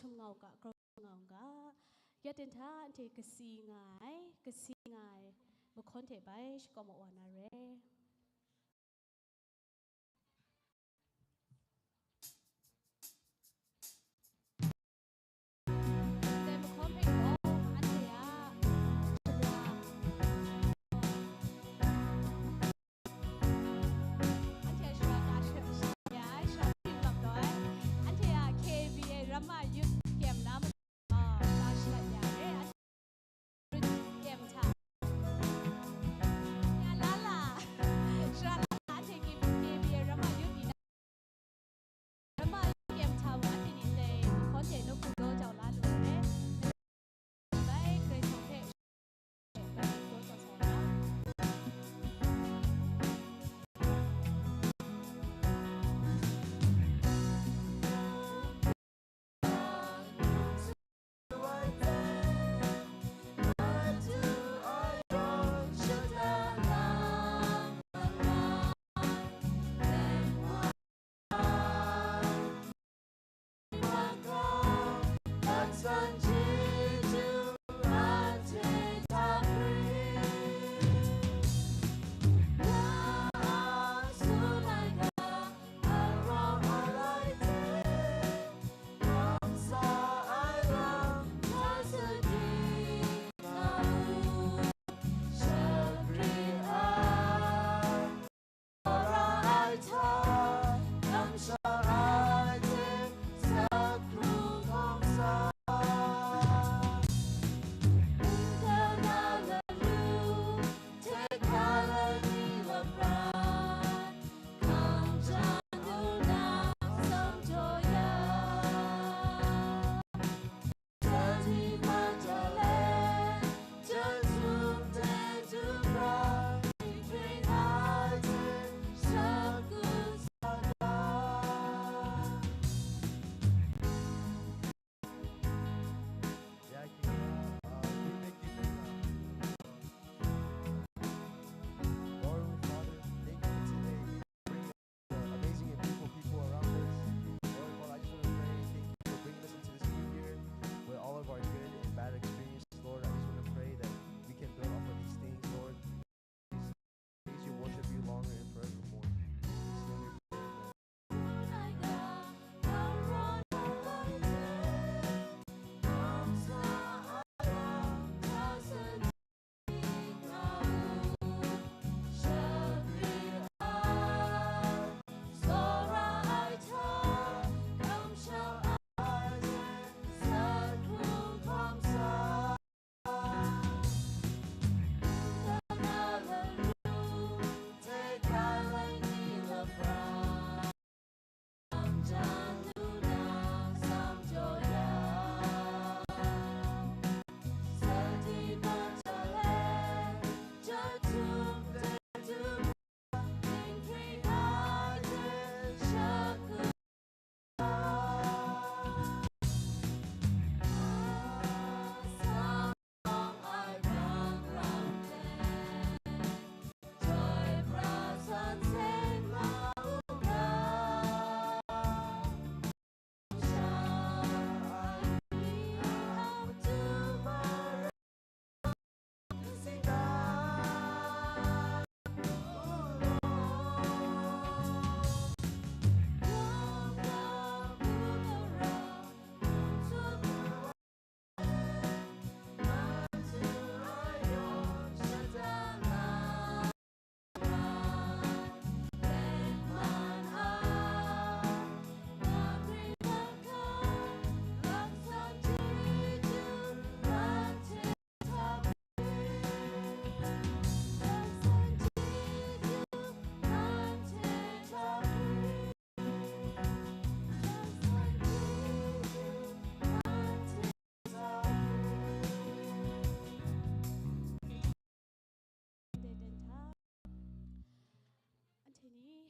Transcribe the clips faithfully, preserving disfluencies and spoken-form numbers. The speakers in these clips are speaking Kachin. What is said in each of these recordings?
htum nga u ga, grau htum nga u ga. Ya ten hta anhte kasi nga ai, kasi nga ai mahkawn hte bai shakawm wa na re. Amazing and beautiful people around us. Lord God, I just want to pray, thank you for bringing us into this new year with all of our good and bad experiences. Lord, I just want to pray that we can build off of these things, Lord. Praise you, worship you longer and forevermore. In Jesus' name we pray, amen. Anhte ni,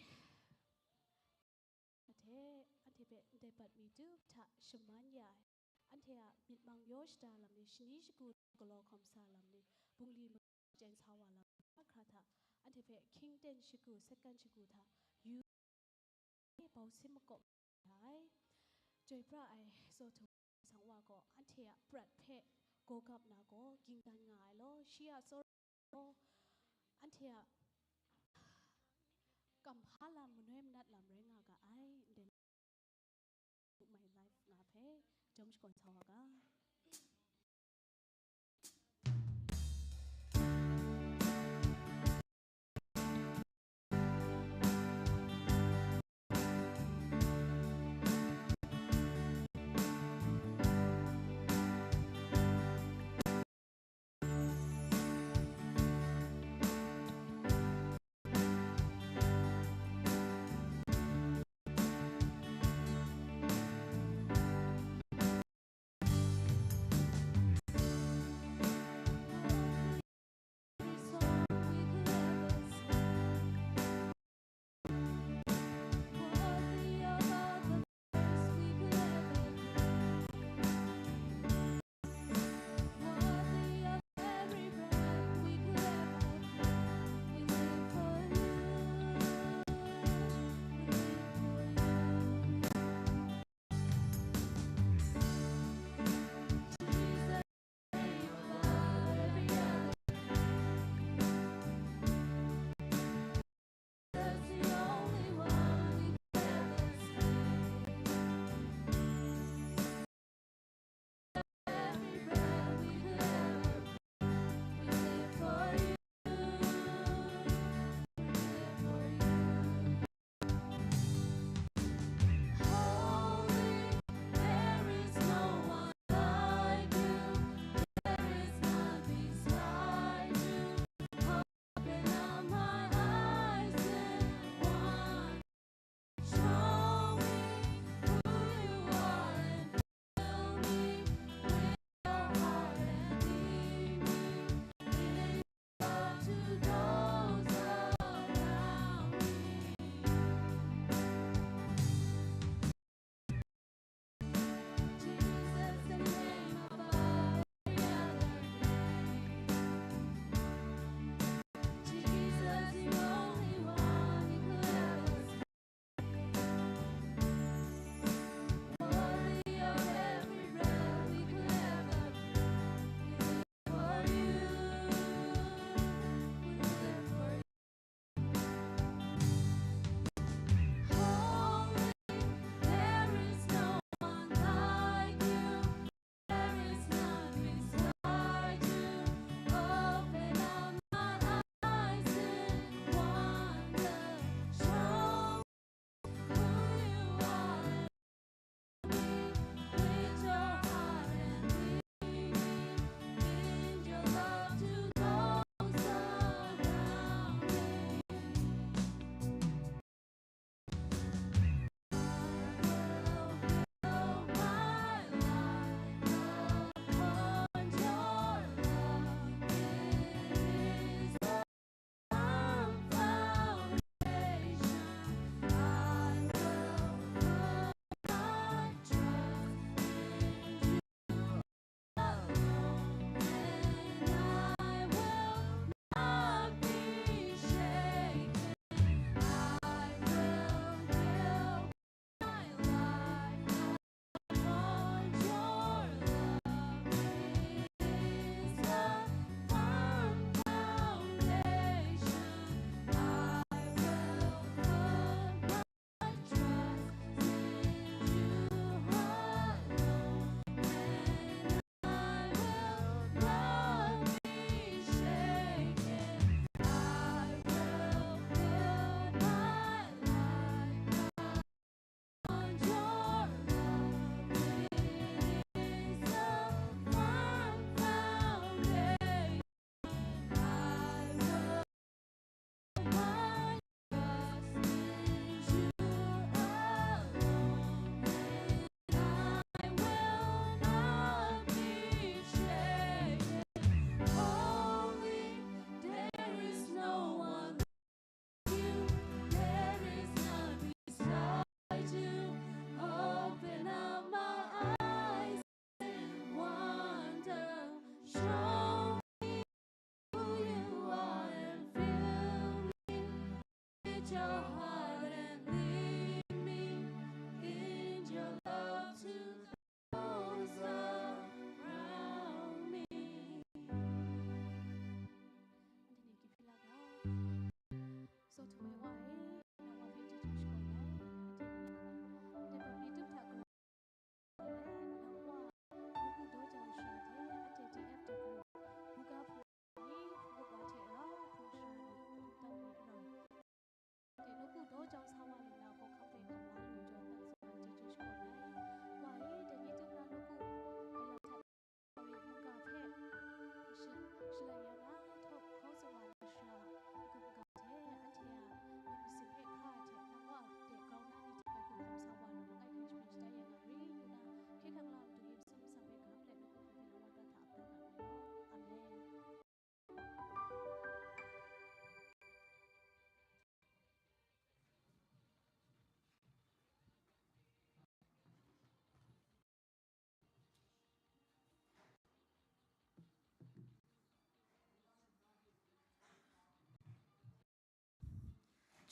anhte, anhte hpe ndai bat mi du hta shaman ya ai, anhte a myit mang yaw shada lam ni, shani shagu galaw hkawm sa lam ni, bungli ma chyen sa wa lam ni, hkra hta, anhte hpe hkying ten shagu, setkan shagu hta yu, bau sim makawp ai, chyoi pra ai, zaw htu sang wa gaw anhte a prat hpe gaw gap na gaw, ging dan nga ai law, shi a tsawra gaw anhte a kamhpa lam, manoi manat lam rai nga ga ai. Ndai My Life nga hpe jawm shakawn sa wa ga.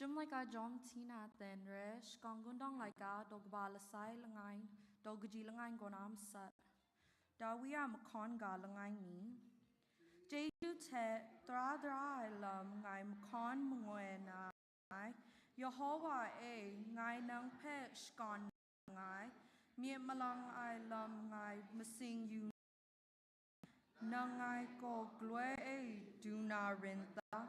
Chyum laika jawm hti na ten re, shakawn kungdawn laika, daw kaba lasai langai, daw kaji langai kaw na masat. Dawi a mahkawn ga langai mi. Chyeju hte tara dara ai lam ngai mahkawn mangoi na ai. Yehowa e, ngai nang hpe shakawn nngai, myit malang ai lam ngai matsing yu, nang ngai gaw galoi e du na rin ta?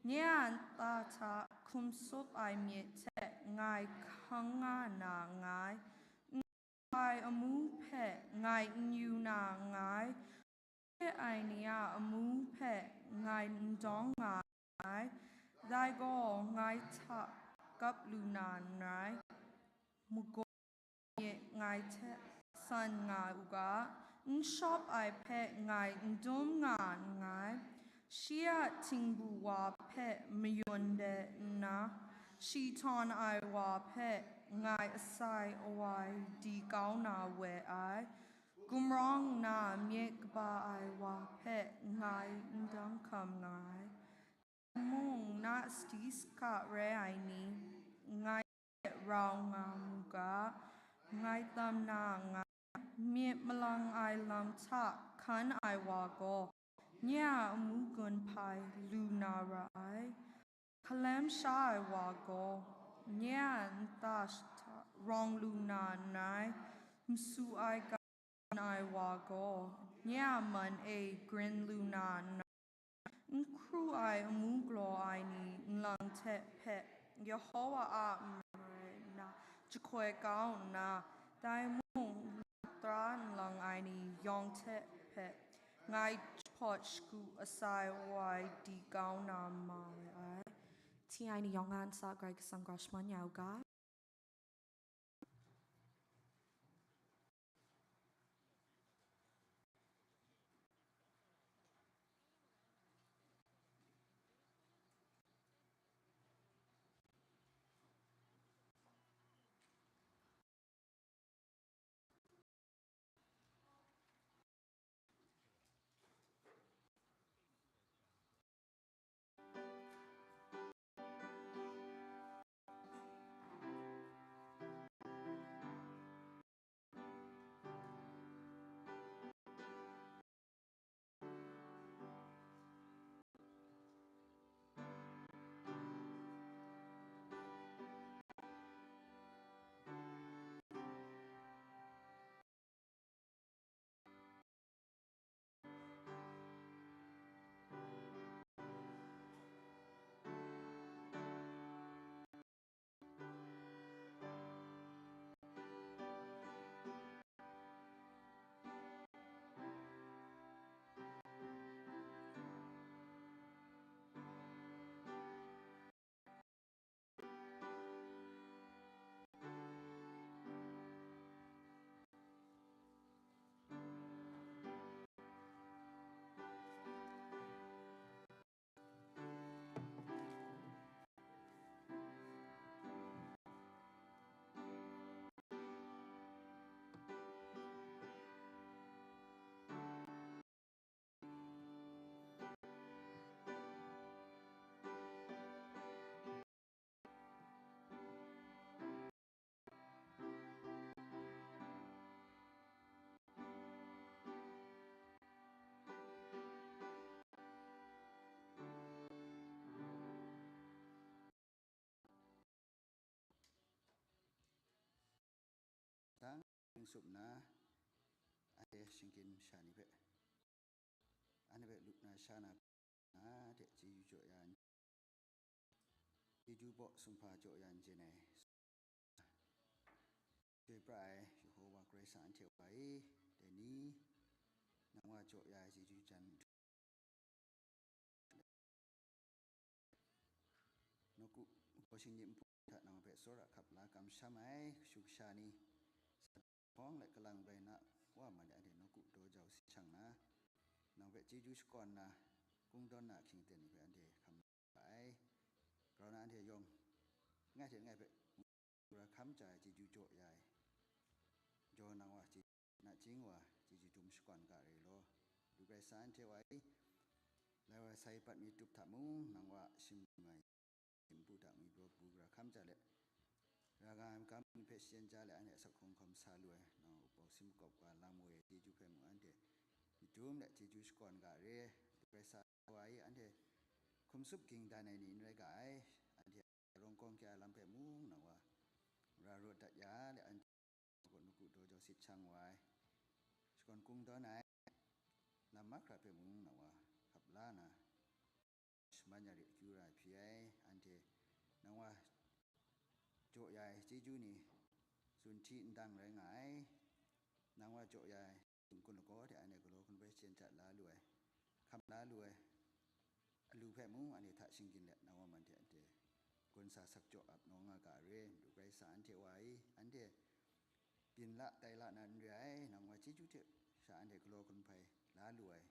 Nye a nta hta hkum sup ai myit hte ngai hkang nga na nngai, n ai amu hpe ngai n yu na nngai, hte ai ni a amu hpe ngai n dawng nga ai, dai gaw ngai hta kap lu na n rai, magaw myit ngai hte san nga u ga, n shawp ai hpe ngai n dum nga nngai. Shi a htingbu wa hpe mayawn de nna, shi htawn ai wa hpe ngai asai awai di kau na we ai. Gumrawng nna myit kaba ai wa hpe ngai n dang hkam nga ai. Mung na sadi saka rai ai ni, ngai hte rau nga mu ga, ngai tam na nngai. Myit malang ai lam hta hkan ai wa gaw, nye a amu gun hpai lu na ra ai. Hkalem sha ai wa gaw, nye a nta hta rawng lu na n rai, masu ai ga n ai wa gaw, nye a man e grin lu na n rai, n hkru ai amu galaw ai ni nlang hte hpe Yehowa a mare na jahkoi kau nna, dai mung tara nlang ai ni yawng hte hpe ngai jahpawt shagu asai wai di kau na ma we ai. Hti ai ni yawng a ntsa Karai Kasang gaw shaman ya u ga. Tang, ning sup nna, anhte shinggyim masha ni hpe, anhte hpe lup na sha na, na hte chyeju jaw ya n, chyeju baw sumhpa jaw ya n chyen ai. Chyoi pra ai Yehova Karai Kasang anhte wa e, dai ni, nang wa jaw ya ai chyeju jan nawku, gaw shinggyim npu hta nang hpe tsawra hkap la kamsham ai kashu kasha ni, sa hpawng let kalang bai na wa ma de, anhte nawku daw jau si shang na, nang hpe chyeju shakawn na, kungdawn na ahkying aten ni hpe anhte hkam la ai. Grau na anhte yawng, ngai hte ngai hpe, Sura hkam ja ai chyeju jaw ya ai, jaw nang wa chyeju nachying wa chyeju dum shakawn ga re law. Du Karai Kasang anhte wa e, lai wa sai pat mi tup hta mung, nang wa shim ai npu hta ngwi braw hkam ja let, ra ga ai magam ni hpe shachyen ja let, anhte asak hkrung hkawm sa lu ai, nang a upau sin makawp ga lam woi ai chyeju hpe mung anhte myit dum let chyeju shakawn ga re. Madu Karai Kasang wa i, anhte hkum tsup ging dan ai ni n rai ga ai, anhte rawng kawng kya ai lam hpe mung nang wa ra rawt dat ya let, anhte gaw nawku daw jau sit shang wa ai, shakawn kung dawn ai lam mahkra hpe mung nang wa hkap la na, shaman ya re akyu ra ai hpyi ai, anhte nang wa jaw ya ai chyeju ni tsun hti ndang rai nga ai, nang wa jaw ya ai n-gun lagaw hte anhte galaw hkun hpe shachyen ja la lu ai, hkam la lu ai, alu hpe mung anhte hta shinggyin let, nang wa man hte anhte gun sa sak jaw ap nawng nga ga re. Madu Karai Kasang anhte wa i, anhte byin la tai la na n re ai, nang wa chyeju hte sha anhte galaw hkun hpai la lu ai,